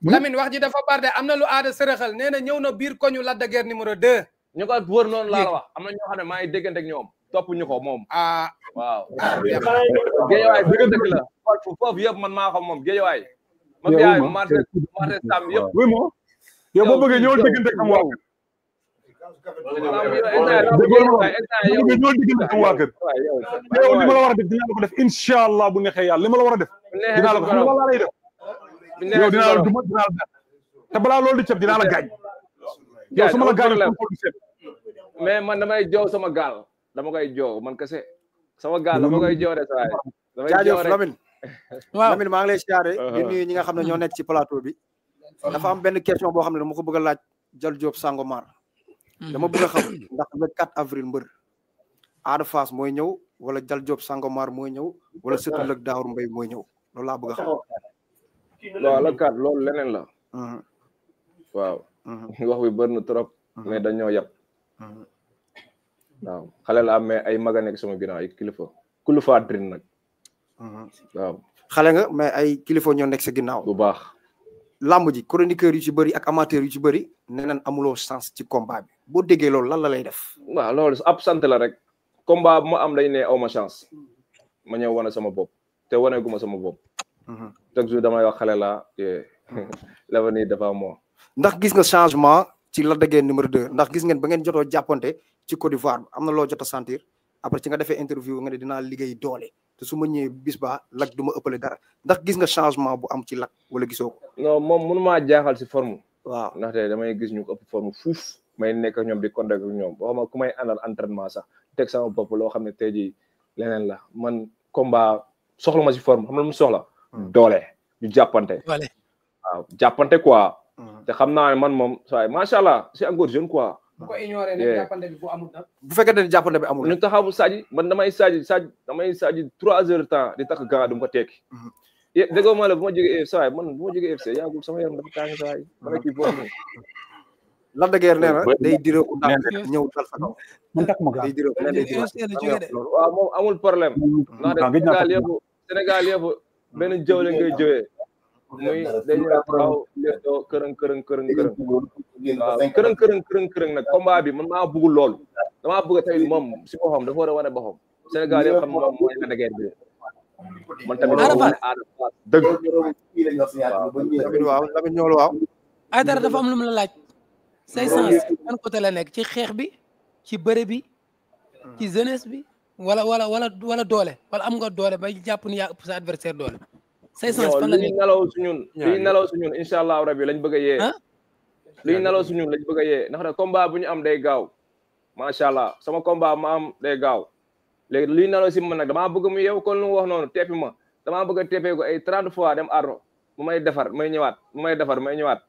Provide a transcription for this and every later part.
Lamine wax ji dafa bari am na lu aada sërëxal nee na ñëw na biir koñu Lac de Guiers numéro 2. ñu ko wër noonu laa la wax am na ñoo xam ne maa ngi déggante ak ñoom topp ñu ko moom. waaw. géejawaay bi dëkk la foofu yëpp man maa xam moom géejawaay. ma fi yaay marché sam yëpp. oui moom yow boo bëggee ñëw déggante ak am waa kër. yow li ma la war a def dinaa la ko def incha allah bu neexee yàlla li ma la war a def. dinaa la ko xam nga laa lay def. yow dinaa la duma dinaa la def te balaa loolu di ceeb dinaa la gaañ. yow su ma la gaañoo mais man damay joow sama gaal dama koy joow man kese sama gaal dama koy joow rek saa yi. jaajëf Lamine. waaw Lamine maa ngi lay siyaare di nuyu ñi nga xam ne ñoo nekk ci plateau bi. dafa am benn question boo xam ne dama ko bëgg a laaj Jal Diop Sangomar. dama bëgg a xam ndax le 4 avril mbër Ada Fass mooy ñëw wala Jal Diop Sangomar mooy ñëw wala surtout Lëg Daawur Mbay mooy ñëw loolu laa bëgg a xam. waaw la 4 loolu leneen la. waaw. wax bi bëri na trop. mais dañoo yab. waaw xale la am mais ay maga nekk sama ginnaaw ay kilifa drin nag. waaw xale nga mais ay kilifa ñoo nekk sa ginnaaw. bu baax. lamb ji chroniqueur yu ci bëri ak amateur yu ci bëri nee nañ amuloo chance ci combat bi boo déggee loolu lan la lay def. waaw loolu ab sant la rek. combat bu ma am dañ ne aw ma chance. ma ñëw wane sama bopp te wane gu ma sama bopp. chaque jour damay wax xale la l'avenir dafa moo. ndax gis nga changement ci Lac de Guiers numéro 2 ndax gis ngeen ba ngeen jotoo jàppante ci Côte d'Ivoire am na loo jot a sentir après ci nga defee interview nga ne dinaa liggéey doole te su ma ñëwee bis ba Lac du ma ëppale dara ndax gis nga changement bu am ci Lac wala gisoo ko. non moom mënu maa jaaxal si forme. waaw ndaxte damay gis ñu ko ëpp forme fuuf may nekk ak ñoom di contact ak ñoom boo xam ne ku may àndal entraînement sax teg sama bopp loo xam ne tey jii leneen la man combat soxla ma si forme xam nga lu mu soxla. doole ñu jàppante. waaw jàppante quoi. te xam naa ne man moom saa macha allah c'est encore jeune quoi. bu ko ignoré ne jàppante bi bu amul nag. bu fekkee ne jàppante bi amul. ñu taxawu Sadji man damay Sadji 3 heures de temps di takk gant du ma ko tekki. déggoo ma la bu ma jógee saa man bu ma jógee FC yàggul sama yaram dafa tàng saa yi ma nekk foofu. Lac de Guiers nee na day diree ku ndax ñëw dal fa kaw. man takk ma gant day diree ku waaw moom amul problème. ndax Sénégal yëpp benn jëw la ngay jëwee. muy dañuy taxaw léetoo kërëng nag combat bi man maa bëggul loolu damaa bëgg tey moom si boppam dafa war a wane boppam Sénégal yëpp xam moom mooy Lac de Guiers bi man tamit dëgg waaw Lamine ñoolu waaw ay dara dafa am lu mu la laaj say sens ban côté la nekk ci xeex bi ci bëre bi ci jeunesse bi wala doole wala am nga doole ba jàpp ni yaa ëpp sa adversaire doole say sens fan la nekk liy nelaw su ñun incha allah rabi lañ bëgg a yee. liy nelaw su ñun lañ bëgg a yee ndax nag combat bu ñu am day gaaw macha allah sama combat ma am day gaaw léegi liy nelaw si man nag damaa bëgg mu yeew kon lu mu wax noonu teppi ma damaa bëgg a teppee ko ay 30 fois dem ardo bu may defar may ñëwaat bu may defar may ñëwaat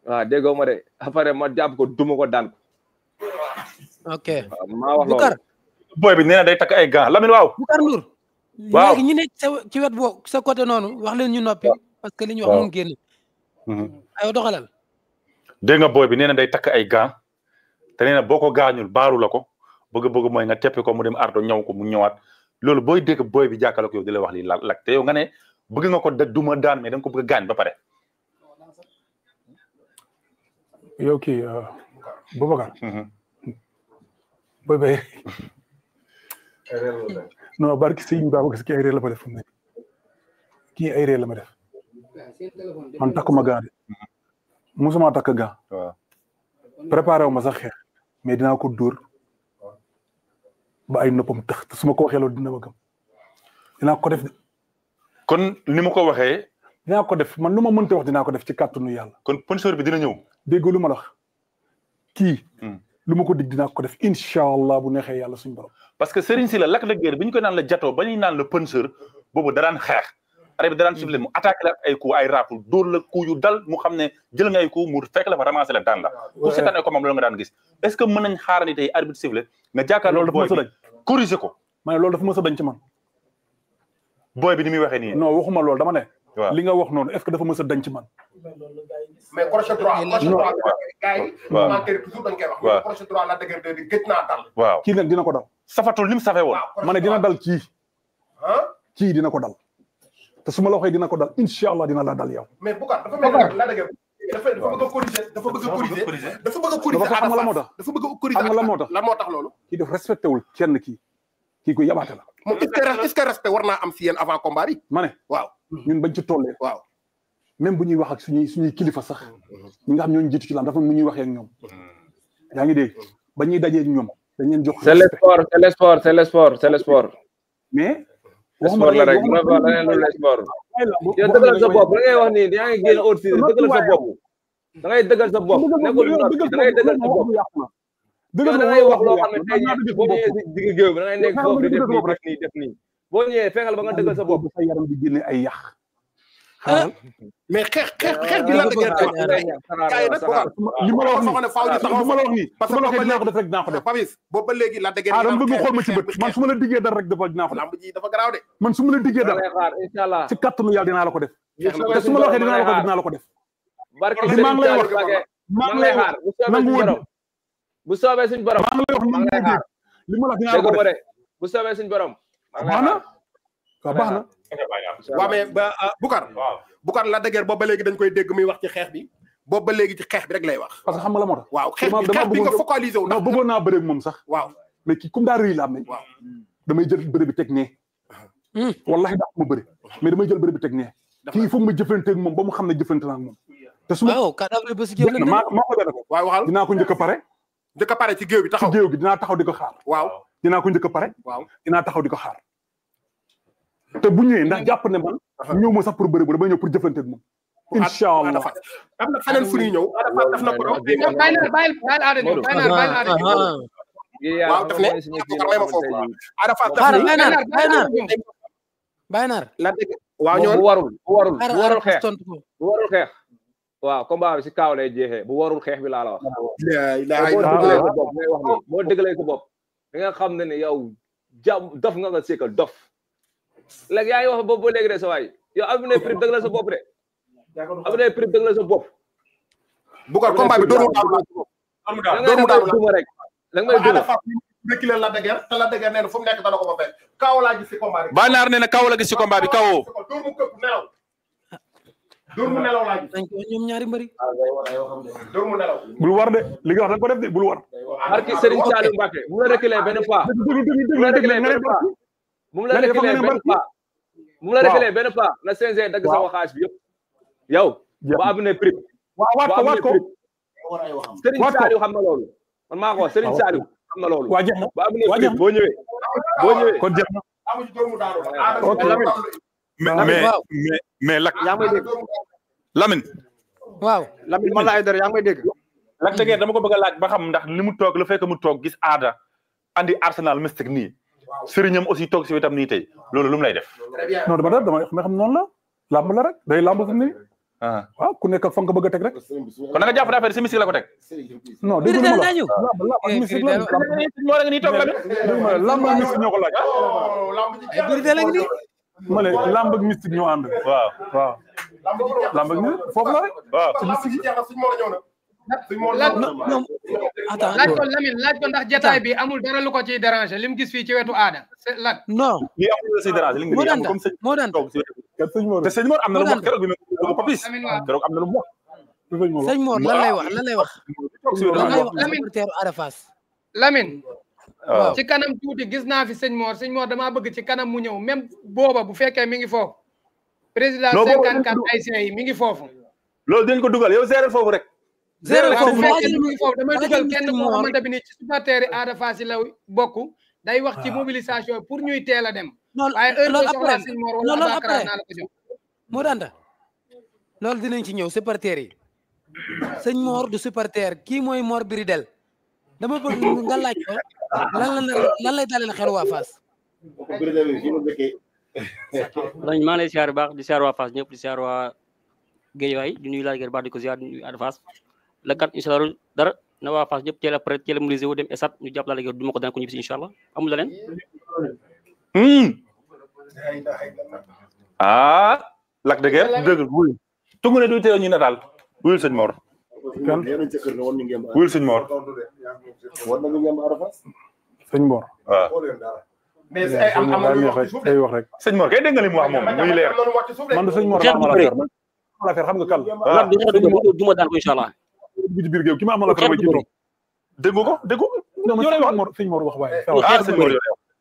waaw déggoo ma de après ma jàpp ko duma ko daan ko. ok maa wax loolu. Boucar. boy bi nee na day takk ay gants Lamine waaw. Boucar Ndour. waaw léegi ñu nekk ci wet boo sa côté noonu wax leen ñu noppi. parce que li ñu wax moom génn. aywa doxalal. dégg nga boy bi nee na day takk ay gants te nee na boo ko gaañul baaru la ko bëgg mooy nga teppi ko mu dem ardo ñëw ko mu ñëwaat loolu booy dégg boy bi jàkkaarloo ko yow di la wax lii Lac te yow nga ne bëgg nga ko duma daan mais da nga ko bëgg a gaañ ba pare. yow kii Boubacar. boy bay non barki Sëñ Babacar kii ay réer la ma def fu mu nekk kii ay réer la ma def man takkuma gant de musuma takk gant préparé wu ma sax xeex mais dinaa ko dóor ba ay noppam tax te su ma ko waxee loolu dina ma gëm dinaa ko def de. kon ni ma ko waxee. dinaa ko def man lu ma mënta wax dinaa ko def ci kàttanu yàlla. kon sponsor bi dina ñëw. déggoo lu ma la wax kii. lu ma ko dig dinaa ko def incha allah bu neexee yàlla suñu borom. parce que Serigne si la Lac de Guiers bi ñu ko naan la jatoo ba ñuy naan la puncheur boobu daraan xeex arrêt bi daraan siffler mu attaqué la ay coups ay rafle dóor la coup yu dal mu xam ne jël nga ay coups mu fekk la fa ramasser la daan la pour cette année comme loolu nga daan gis est ce que mën nañ xaarani tey arbitre siffler nga jàkkaarloo loolu dafa mës a dañ corriger ko ma ne loolu dafa mës a dañ ci man booy bi ni muy waxee nii non waxuma loolu dama ne waaw li nga wax noonu est ce que dafa mës a dañ ci man mais crochet droit gars yi commentaire toujours dañ koy wax crochet droit la dëgër di gëj naa dal waaw kii nag dina ko dal safatul ni mu safee woon ma ne dina dal kii dina ko dal te su ma la waxee dina ko dal incha allah dina la dal yow. mais Boucar dafa mel ni la dëgg dafa bëgg a corriger dafa bëgg a corriger xam nga la moo tax dafa bëgg a corriger xam nga la moo tax lan moo tax loolu kii def respecté wul kenn kii ko yabaate la moom est-ce que respect war naa am si yéen avant combat bi ma ne waaw ñun bañ ci tollee waaw même bu ñuy wax ak suñuy kilifa sax ñi nga xam ñooñu jiitu ci lam dafa nu ñuy waxee ak ñoom yaa ngi dégg ba ñuy dajee ak ñoom dañ leen jox c'est le sport mais waxuma la rek le sport yow dëggal sa bopp da ngay wax ni yaa ngi génn haute saison dëggal sa bopp da ngay dëggal sa bopp nekkul da ngay dëggal sa bopp da ngay wax loo xam ne tey boo ñëwee si digg géew bi da ngay nekk foofu di def nii boo ñëwee fexeel ba nga dëggal sa bopp sa yaram di génne ay yàq mais xeex bi lan la gën li ma la wax nii parce que ma dinaa ko def rek dinaa ko def Papis boobu ba léegi la dëgg dama bëgg xool ma ci bët man su ma la diggee dara rek dafa dinaa ko def lamb ji dafa garaaw de man su ma la diggee dara inshallah ci kattanu yàlla dinaa la ko def te su ma la waxee dinaa la ko def barke li maa ngi lay wax maa ngi lay xaar bu soobee suñu borom maa ngi lay wax nangu dégg li ma la wax dinaa la ko def bu soobee suñu borom baax na waaw baax na waaw mais Boucar la dëgër boobu ba léegi dañ koy dégg muy wax ci xeex bi boobu ba léegi ci xeex bi rek lay wax parce que xam nga la moo tax waaw xeex bi nga focaliser wu non bëggoon naa bëre ak moom sax waaw mais kii comme daa rëy la am nañ waaw damay jël bëre bi teg nee wallahi daa ma bëre mais damay jël bëre bi teg nee kii il faut ma jëflante ak moom ba mu xam ne jëflante naa ak moom te su waaw kat avril ba si jëflante maa ko def ko waaw waxal dinaa ko njëkk a pare ci géew bi taxaw ci géew gi dinaa taxaw di ko xaar waaw dinaa ko njëkk a pare waaw dinaa taxaw di ko xaar te bu ñëwee ndax jàpp ne man ñëw ma sax pour bëre bu damay ñëw pour jëflante ak moom incha allah am na feneen fu ñuy ñëw daf na ko doon bàyyi aada ñëw waaw daf ne may ma foofu Ada Fass Baynar la dëgg waaw ñoo bu warul xeex waaw combat bi si kaaw lay jeexee bu warul xeex bi laa la wax boo dëggalee sa bopp da nga xam ne yow dof nga seekal dof léegi yaa ngi wax boobu ba léegi de sa waay yow am na prix dëgg la sa bopp de am na prix dëgg la sa bopp Boucar combat bi doomu duma rek da nga may duma reculer la dëgër te la dëgër nee na fu mu nekk dana ko ba fekk kaw laa gis si combat bi Baynar nee na kaw la gis si combat bi kawoo dóor mu nelaw laa gis ñoom ñaari mbëri dóor mu nelaw bul war de li nga wax da nga ko def de bul war barki Serigne Saliou Mbacké bu la reculer benn pas bu la reculer benn pas bu mu la reculer benn pas bu mu la reculer benn pas na CNG dagg sa waxaas bi yëpp yow ba am ne prix waat ko Serigne Saliou xam na loolu man maa ko wax Serigne Saliou xam na loolu waa jeex na ba am ne prix boo ñëwee kon jeex na amu ci dóor mu daanu mais lak yaa may dégg Lamine waaw Lamine man la ay dara yaa may dégg Lac de Guiers dama ko bëgg a laaj ba xam ndax li mu toog le fait que mu toog gis Ada andi Arsenal mystique nii sëriñam aussi toog si wetam nii tey loolu lu mu lay def non dama xam noonu la làmb la rek day làmb fu mu ne waaw ku nekk fa nga bëgg a teg rek kon da nga jàpp ne affaire si mystique la ko teg non dégg nga làmb mystique la moo rek nii toog la làmb ak mystique ñoo ko laaj ma ne làmb ak mystique ñoo ànd waaw làmb ak mystique foofu la rek waaw laaj ko Lamine laaj ko ndax jotaay bi amul dara lu ko ciy déranger li mu gis fii ci wetu aada Lac non lii amul la si déranger li nga am comme moo daan te sëñ Mor am na lu mu wax keroog bi ko Papis keroog am na lu mu wax sëñ Mor lan lay wax Lamine teeru Ada Fass Lamine ci kanam tuuti gis naa fi sëñ Mor damaa bëgg ci kanam mu ñëw même booba bu fekkee mi ngi foofu président 54 haïtiens yi mi ngi foofu loolu dañ ko dugal yow gérer foofu rek gérer foofu mi ngi foofu damay dugal kenn koo xamante bi ni ci supporter yi Ada Fass yi la bokk day wax ci mobilisation pour ñuy teel a dem waaye heure boo soxlaa sëñ Mor wala Abakara naa la ko jox moo danda loolu dinañ ci ñëw supporter yi sëñ Mor du supporter kii mooy Mor Biridel dama bëgg nga laaj ko lan lay dalal xel waa Fass lañ maa lay siyaar baax di siyaar waa Fass ñëpp di siyaar waa Guédiawaye di nuyu laaj baax di ko siyaar di nuyu Ada Fass la kat incha allah dara na waa Fass ñëpp teel a prêt teel a mobilisé wu dem esat ñu jàpp la du ma ko daan ko ñibbi si incha allah amul leneen Lac de Guiers dëgg wuy tungu ne du teel ñu nataal wuyul sëñ Mor wuyul sëñ Mor sëñ Mor waaw mais am na lu wax ci suuf day wax rek sëñ Mor kay dégg nga li mu wax moom muy leer man de sëñ Mor la amal affaire man amal affaire xam nga kal duma daan ko inshallah bi ci biir géew ki ma amal affaire mooy ci toog déggu ko non sëñ Mor wax waaye sëñ Mor